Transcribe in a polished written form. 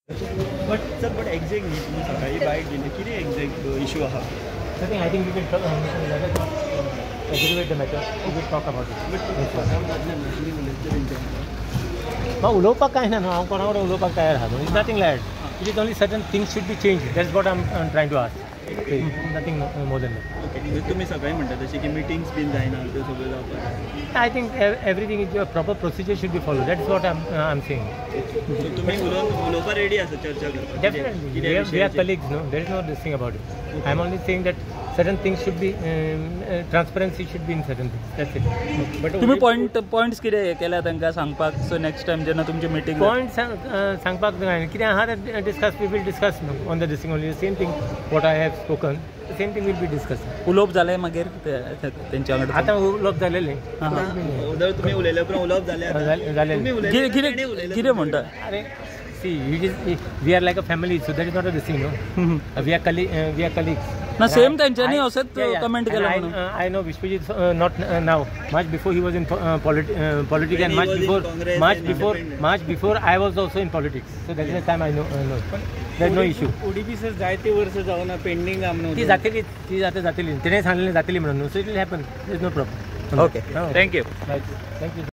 But sir, but exact न्ही, तुमी सकाळी बायट दिली, कितें एक्झॅक्ट इशू आहा? Nothing. I think we will talk, let us not aggravate the matter. We will talk about it. But स्वता जातलें न्हू, तुमी उलयतले तेंच्या वांगडा? म्हाका उलोवपाक कांय ना न्हू, हांव कोणा वांगडा उलोवपाक तयार आहा. It's nothing like it. Is only certain things should be change. That's what I'm trying to ask, nothing more than that. Okay, म्हणजे तुमी सकाळी म्हणटा तशें की मिटिंग्स बीन जायना, त्यो सगळ्यो जावपाक जाय. I think everything is, proper procedure should be follow. That's what I am saying. So तुमी उलोवन उलोवपाक रेडी आसा चर्चा करपाक? Definitely. We are colleagues, no? There is no this thing about it. I am only saying that certain things should be, transparency should be in certain things. That's it. But तुम्ही points कितें हे केल्या तांकां सांगपाक, so next time जेन्ना तुमची meeting? Point सांगपाक जाय कितें आहा तें discuss, we will discuss on the this thing only. Same thing what I have spoken, same thing will be discuss. उलोवप जालें मागीर तेंच्या वांगडा? आतां उलोवप जालेलें. उदर तुमी उलयल्या उपरांत उलोवप जालें आतां? जालें. तुमी उलयले? कितें तेणें उलयलें? कितें म्हणटा? अरे, see, it is, we are like a family, so that is not a this thing, no? We are colleagues. ना, same तेंच्यांनी अशेंच comment केलां म्हणून. I know Vishwajit, not now, much before he was in politics When and he much was in before, Congress much and before, independent. Much before I was also in politics. So that is the time I know. There is no issue. ODP sir, जायते वर्स जावना pending आहा. ती जातली, ती जाता जातली. तेणें सांगलें जातली म्हणून, so it will happen. There is no problem. Okay, thank you. Thank you.